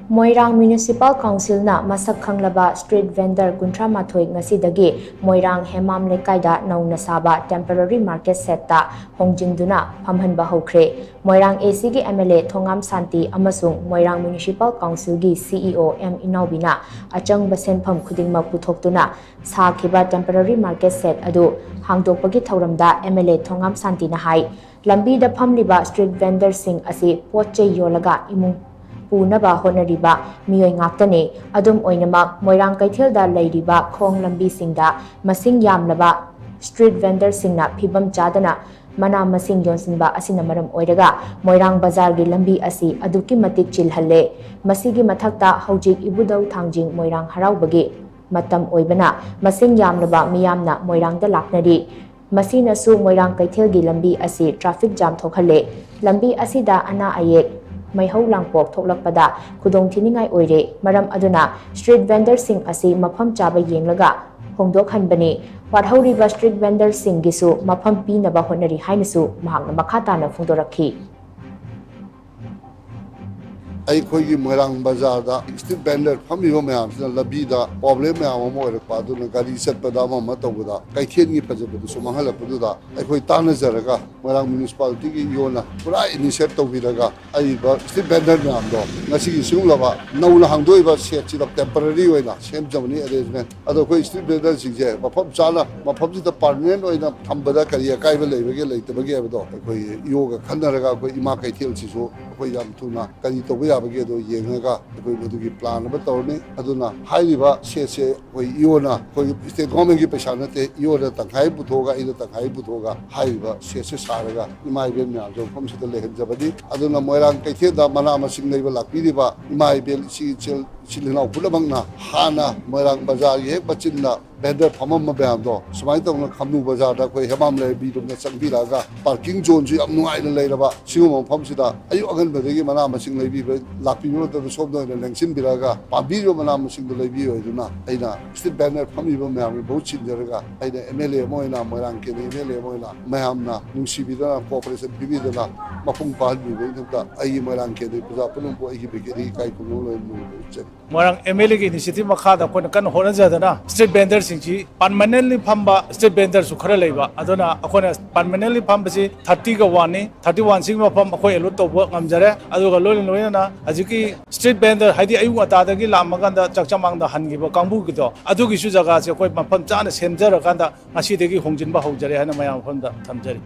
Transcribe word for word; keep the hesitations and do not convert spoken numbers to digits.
ꯃꯣꯏꯔꯥꯡ municipal ꯀꯥꯎꯟꯁꯤꯜꯅ ꯃꯁꯛ ꯈꯪꯂꯕ street vendor ꯀꯨꯟꯊ꯭ꯔꯥ ꯃꯥꯊꯣꯏ ꯉꯁꯤꯗꯒꯤ ꯃꯣꯏꯔꯥꯡ ꯍꯦꯃꯥꯝ ꯂꯩꯀꯥꯏꯗ ꯅꯧꯅ ꯁꯥꯕ ꯇꯦꯝꯄꯔꯔꯤ ꯃꯥꯔꯀꯦꯠ ꯁꯦꯠꯇ ꯍꯣꯡꯖꯤꯟꯗꯨꯅ ꯐꯝꯍꯟꯕ ꯍꯧꯈ꯭ꯔꯦ꯫ ꯃꯣꯏꯔꯥꯡ ꯑꯦ ꯁꯤꯒꯤ ꯑꯦꯝ ꯑꯦꯜ ꯑꯦ ꯊꯣꯉꯥꯝ ꯁꯥꯟꯇꯤ ꯑꯃꯁꯨꯡ ꯃꯣꯏꯔꯥꯡ ꯃ꯭ꯌꯨꯅꯤꯁꯤꯄꯥꯜ ꯀꯥꯎꯟꯁꯤꯜꯒꯤ ꯁꯤ ꯏ ꯑꯣ ꯑꯦꯝ ꯏꯅꯥꯎꯕꯤꯅ ꯑꯆꯪꯕ ꯁꯦꯟꯐꯝ ꯈꯨꯗꯤꯡꯃꯛ ꯄꯨꯊꯣꯛꯇꯨꯅ ꯁꯥꯈꯤꯕ ꯇꯦꯝꯄꯔꯔꯤ ꯃꯥꯔꯀꯦꯠ ꯁꯦꯠ ꯑꯗꯨ ꯍꯥꯡꯗꯣꯛꯄꯒꯤ ꯊꯧꯔꯝꯗ ꯑꯦꯝ ꯑꯦꯜ ꯑꯦ ꯊꯣꯉꯥꯝ ꯁꯥꯟꯇꯤꯅ ꯍꯥꯏ, ꯂꯝꯕꯤꯗ ꯐꯝꯂꯤꯕ ꯁ꯭ꯇ꯭ꯔꯤꯠ ꯚꯦꯟꯗꯔꯁꯤꯡ ꯑꯁꯤ ꯄꯣꯠ ꯆꯩ ꯌꯣꯜꯂꯒ ꯏꯃꯨꯡ ꯄꯨꯅꯕ ꯍꯣꯠꯅꯔꯤꯕ ꯃꯤꯑꯣꯏ ꯉꯥꯛꯇꯅꯤ꯫ ꯑꯗꯨꯝ ꯑꯣꯏꯅꯃꯛ, ꯃꯣꯏꯔꯥꯡ ꯀꯩꯊꯦꯜꯗ ꯂꯩꯔꯤꯕ ꯈꯣꯡ ꯂꯝꯕꯤꯁꯤꯡꯗ ꯃꯁꯤꯡ ꯌꯥꯝꯂꯕ ꯁ꯭ꯇ꯭ꯔꯤꯠ ꯚꯦꯟꯗꯔꯁꯤꯡꯅ ꯐꯤꯕꯝ ꯆꯥꯗꯅ ꯃꯅꯥ ꯃꯁꯤꯡ ꯌꯣꯟꯁꯤꯟꯕ ꯑꯁꯤꯅ ꯃꯔꯝ ꯑꯣꯏꯔꯒ ꯃꯣꯏꯔꯥꯡ ꯕꯖꯥꯔꯒꯤ ꯂꯝꯕꯤ ꯑꯁꯤ ꯑꯗꯨꯛꯀꯤ ꯃꯇꯤꯛ ꯆꯤꯜꯍꯜꯂꯦ꯫ ꯃꯁꯤꯒꯤ ꯃꯊꯛꯇ ꯍꯧꯖꯤꯛ ꯏꯕꯨꯙꯧ ꯊꯥꯡꯖꯤꯡ ꯃꯣꯏꯔꯥꯡ ꯍꯔꯥꯎꯕꯒꯤ ꯃꯇꯝ ꯑꯣꯏꯕꯅ ꯃꯁꯤꯡ ꯌꯥꯝꯂꯕ ꯃꯤꯌꯥꯝꯅ ꯃꯣꯏꯔꯥꯡꯗ ꯂꯥꯛꯅꯔꯤ꯫ ꯃꯁꯤꯅꯁꯨ ꯃꯣꯏꯔꯥꯡ ꯀꯩꯊꯦꯜꯒꯤ ꯂꯝꯕꯤ ꯑꯁꯤ ꯇ꯭ꯔꯥꯐꯤꯛ ꯖꯥꯝ ꯊꯣꯛꯍꯜꯂꯦ꯫ ꯂꯝꯕꯤ ꯑꯁꯤꯗ ꯑꯅꯥ ꯑꯌꯦꯛ, ꯃꯩꯍꯧ ꯂꯥꯡꯄꯣꯛ ꯊꯣꯛꯂꯛꯄꯗ ꯈꯨꯗꯣꯡꯊꯤꯅꯤꯡꯉꯥꯏ ꯑꯣꯏꯔꯦ꯫ ꯃꯔꯝ ꯑꯗꯨꯅ ꯁ꯭ꯇ꯭ꯔꯤꯠ ꯚꯦꯟꯗꯔꯁꯤꯡ ꯑꯁꯤ ꯃꯐꯝ ꯆꯥꯕ ꯌꯦꯡꯂꯒ ꯍꯣꯡꯗꯣꯛꯍꯟꯕꯅꯤ꯫ ꯋꯥꯠꯍꯧꯔꯤꯕ ꯁ꯭ꯇ꯭ꯔꯤꯠ ꯚꯦꯟꯗꯔꯁꯤꯡꯒꯤꯁꯨ ꯃꯐꯝ ꯄꯤꯅꯕ ꯍꯣꯠꯅꯔꯤ ꯍꯥꯏꯅꯁꯨ ꯃꯍꯥꯛꯅ ꯃꯈꯥ ꯇꯥꯅ ꯐꯣꯡꯗꯣꯔꯛꯈꯤ꯫ ꯑꯩꯈꯣꯏꯒꯤ ꯃꯣꯏꯔꯥꯡ ꯕꯖꯥꯔꯗ ꯁ꯭ꯇ꯭ꯔꯤꯠ ꯚꯦꯟꯗꯔ ꯐꯝꯃꯤꯕ ꯃꯌꯥꯝꯁꯤꯅ ꯂꯝꯕꯤꯗ ꯄ꯭ꯔꯣꯕ꯭ꯂꯦꯝ ꯃꯌꯥꯝ ꯑꯃ ꯑꯣꯏꯔꯛꯄ, ꯑꯗꯨꯅ ꯒꯥꯔꯤ ꯆꯠꯄꯗ ꯑꯃ ꯑꯃ ꯇꯧꯕꯗ ꯀꯩꯊꯦꯜꯒꯤ ꯐꯖꯕꯗꯨꯁꯨ ꯃꯥꯡꯍꯜꯂꯛꯄꯗꯨꯗ ꯑꯩꯈꯣꯏ ꯇꯥꯟꯅꯖꯔꯒ ꯃꯣꯏꯔꯥꯡ ꯃ꯭ꯌꯨꯅꯤꯁꯤꯄꯥꯂꯤꯇꯤꯒꯤ ꯏ ꯑꯣꯅ ꯄꯨꯔꯥ ꯏꯅꯤꯁꯤꯌꯦꯠ ꯇꯧꯕꯤꯔꯒ ꯑꯔꯤꯕ ꯁ꯭ꯇ꯭ꯔꯤꯠ ꯚꯦꯟꯗꯔ ꯃꯌꯥꯝꯗꯣ ꯉꯁꯤꯒꯤ ꯁꯤꯒꯨꯝꯂꯕ ꯅꯧꯅ ꯍꯥꯡꯗꯣꯛꯏꯕ ꯁꯦꯠꯁꯤꯗ ꯇꯦꯝꯄꯔꯔꯤ ꯑꯣꯏꯅ ꯁꯦꯝꯖꯕꯅꯤ ꯑꯦꯔꯦꯟꯖꯃꯦꯟ꯫ ꯑꯗꯣ ꯑꯩꯈꯣꯏ ꯁ꯭ꯇ꯭ꯔꯤꯠ ꯚꯦꯟꯗꯔꯁꯤꯡꯁꯦ ꯃꯐꯝ ꯆꯥꯅ ꯃꯐꯝꯁꯤꯗ ꯄꯥꯔꯃꯅꯦꯟ ꯑꯣꯏꯅ ꯊꯝꯕꯗ ꯀꯔꯤ ꯑꯀꯥꯏꯕ ꯂꯩꯕꯒꯦ ꯂꯩꯇꯕꯒꯦ ꯍꯥꯏꯕꯗꯣ ꯑꯩꯈꯣꯏ ꯏ ꯑꯣꯒ ꯈꯟꯅꯔꯒ ꯑꯩꯈꯣꯏ ꯏꯃꯥ ꯀꯩꯊꯦꯜꯁꯤꯁꯨ ꯑꯩꯈꯣꯏ ꯌꯥꯝ ꯊꯨꯅ ꯀꯔꯤ ꯇꯧꯕ ꯌꯥꯕꯒꯦ ꯑꯗꯣ ꯌꯦꯡꯉꯒ ꯑꯩꯈꯣꯏ ꯃꯗꯨꯒꯤ ꯄ꯭ꯂꯥꯟ ꯑꯃ ꯇꯧꯔꯅꯤ꯫ ꯑꯗꯨꯅ ꯍꯥꯏꯔꯤꯕ ꯁꯦꯠꯁꯦ ꯑꯩꯈꯣꯏ ꯏ ꯑꯣꯅ ꯑꯩꯈꯣꯏ ꯁ꯭ꯇꯦꯠ ꯒꯣꯔꯃꯦꯟꯒꯤ ꯄꯩꯁꯥ ꯅꯠꯇꯦ, ꯏ ꯑꯣꯅ ꯇꯪꯈꯥꯏ ꯑꯃ ꯄꯨꯊꯣꯛꯑꯒ ꯑꯩꯅ ꯇꯪꯈꯥꯏ ꯑꯃ ꯄꯨꯊꯣꯛꯑꯒ ꯍꯥꯏꯔꯤꯕ ꯁꯦꯠꯁꯦ ꯁꯥꯔꯒ ꯏꯃꯥ ꯏꯕꯦꯟ ꯃꯌꯥꯝꯁꯨ ꯃꯐꯝꯁꯤꯗ ꯂꯩꯍꯟꯖꯕꯅꯤ꯫ ꯑꯗꯨꯅ ꯃꯣꯏꯔꯥꯡ ꯀꯩꯊꯦꯜꯗ ꯃꯅꯥ ꯃꯁꯤꯡ ꯂꯩꯕ ꯂꯥꯛꯄꯤꯔꯤꯕ ꯏꯃꯥ ꯏꯕꯦꯟ ꯏꯆꯦ ꯏꯆꯜ ꯏꯆꯤꯜ ꯏꯅꯥꯎ ꯄꯨꯝꯅꯃꯛꯅ ꯍꯥꯟꯅ ꯃꯣꯏꯔꯥꯡ ꯕꯖꯥꯔꯒꯤ ꯍꯦꯛ ꯃꯆꯤꯟꯗ ꯚꯦꯟꯗꯔ ꯐꯝꯃꯝꯕ ꯃꯌꯥꯝꯗꯣ ꯁꯨꯃꯥꯏꯅ ꯇꯧꯅ ꯈꯝꯅꯨ ꯕꯖꯥꯔꯗ ꯑꯩꯈꯣꯏ ꯍꯦꯃꯥꯝ ꯂꯩꯔꯕꯤꯔꯣꯝꯗ ꯆꯪꯕꯤꯔꯛꯑꯒ ꯄꯥꯔꯀꯤꯡ ꯖꯣꯟꯁꯨ ꯌꯥꯝ ꯅꯨꯡꯉꯥꯏꯅ ꯂꯩꯔꯕ ꯁꯤꯒꯨꯝꯕ ꯃꯐꯝꯁꯤꯗ ꯑꯌꯨꯛ ꯑꯉꯟꯕꯗꯒꯤ ꯃꯅꯥ ꯃꯁꯤꯡ ꯂꯩꯕꯤꯕ ꯂꯥꯛꯄꯤꯕ ꯃꯇꯝꯗ ꯁꯣꯝꯗ ꯑꯣꯏꯅ ꯂꯦꯡꯁꯤꯟꯕꯤꯔꯛꯑꯒ ꯄꯥꯝꯕꯤꯔꯤꯕ ꯃꯅꯥ ꯃꯁꯤꯡꯗꯣ ꯂꯩꯕꯤꯌꯨ ꯍꯥꯏꯗꯨꯅ ꯑꯩꯅ ꯁ꯭ꯇ꯭ꯔꯤꯠ ꯚꯦꯟꯗꯔ ꯐꯝꯃꯤꯕ ꯃꯌꯥꯝꯒꯤ ꯃꯍꯨꯠ ꯁꯤꯟꯖꯔꯒ ꯑꯩꯅ ꯑꯦꯝ ꯑꯦꯜ ꯑꯦ ꯑꯃ ꯑꯣꯏꯅ, ꯃꯣꯏꯔꯥꯡ ꯀꯦꯟꯗ꯭ꯔ ꯑꯦꯝ ꯑꯦꯜ ꯑꯦ ꯑꯃ ꯑꯣꯏꯅ ꯃꯌꯥꯝꯅ ꯅꯨꯡꯁꯤꯕꯤꯗꯅ ꯀꯣꯑꯣꯄꯔꯦꯁꯟ ꯄꯤꯕꯤꯗꯅ ꯃꯄꯨꯡ ꯐꯥꯍꯟꯕꯤꯕꯒꯤꯗꯃꯛꯇ ꯑꯩꯒꯤ ꯃꯣꯏꯔꯥꯡ ꯀꯦꯟꯗ꯭ꯔꯒꯤ ꯄ꯭ꯔꯖꯥ ꯄꯨꯝꯅꯃꯛꯄꯨ ꯑꯩꯒꯤ ꯃꯥꯏꯀꯩꯗꯒꯤ ꯏꯀꯥꯏ ꯈꯨꯝꯅꯕ ꯂꯣꯏꯅ ꯅꯤꯖꯔꯤ꯫ ꯃꯣꯏꯔꯥꯡ ꯑꯦꯝ ꯑꯦꯜ ꯑꯦꯒꯤ ꯏꯅꯤꯁꯤꯌꯦꯇꯤꯚ ꯃꯈꯥꯗ ꯑꯩꯈꯣꯏꯅ ꯀꯟꯅ ꯍꯣꯠꯅꯖꯗꯅ ꯁ꯭ꯇ꯭ꯔꯤꯠ ꯚꯦꯟꯗꯔꯁꯤꯡꯁꯤ ꯄꯔꯃꯅꯦꯟꯠꯂꯤ ꯐꯝꯕ ꯁ꯭ꯇ꯭ꯔꯤꯠ ꯚꯦꯟꯗꯔꯁꯨ ꯈꯔ ꯂꯩꯕ, ꯑꯗꯨꯅ ꯑꯩꯈꯣꯏꯅ ꯄꯔꯃꯅꯦꯟꯠꯂꯤ ꯐꯝꯕꯁꯤ ꯊꯥꯔꯇꯤꯒ ꯋꯥꯟꯅꯤ꯫ ꯊꯥꯔꯇꯤ ꯋꯥꯟꯁꯤꯒꯤ ꯃꯐꯝ ꯑꯩꯈꯣꯏ ꯑꯦꯂꯣꯠ ꯇꯧꯕ ꯉꯝꯖꯔꯦ꯫ ꯑꯗꯨꯒ ꯂꯣꯏꯅ ꯂꯣꯏꯅꯅ ꯍꯧꯖꯤꯛꯀꯤ ꯁ꯭ꯇ꯭ꯔꯤꯠ ꯚꯦꯟꯗꯔ, ꯍꯥꯏꯗꯤ ꯑꯌꯨꯛ ꯉꯟꯇꯥꯗꯒꯤ ꯂꯥꯛꯑꯀꯥꯟꯗ ꯆꯥꯛ ꯆꯃꯥꯡꯗ ꯍꯟꯈꯤꯕ ꯀꯥꯡꯕꯨꯒꯤꯗꯣ, ꯑꯗꯨꯒꯤꯁꯨ ꯖꯒꯥꯁꯦ ꯑꯩꯈꯣꯏ ꯃꯐꯝ ꯆꯥꯅ ꯁꯦꯝꯖꯔꯀꯥꯟꯗ ꯉꯁꯤꯗꯒꯤ ꯍꯣꯡꯖꯤꯟꯕ ꯍꯧꯖꯔꯦ ꯍꯥꯏꯅ ꯃꯌꯥꯝ ꯃꯐꯝꯗ ꯊꯝꯖꯔꯤ꯫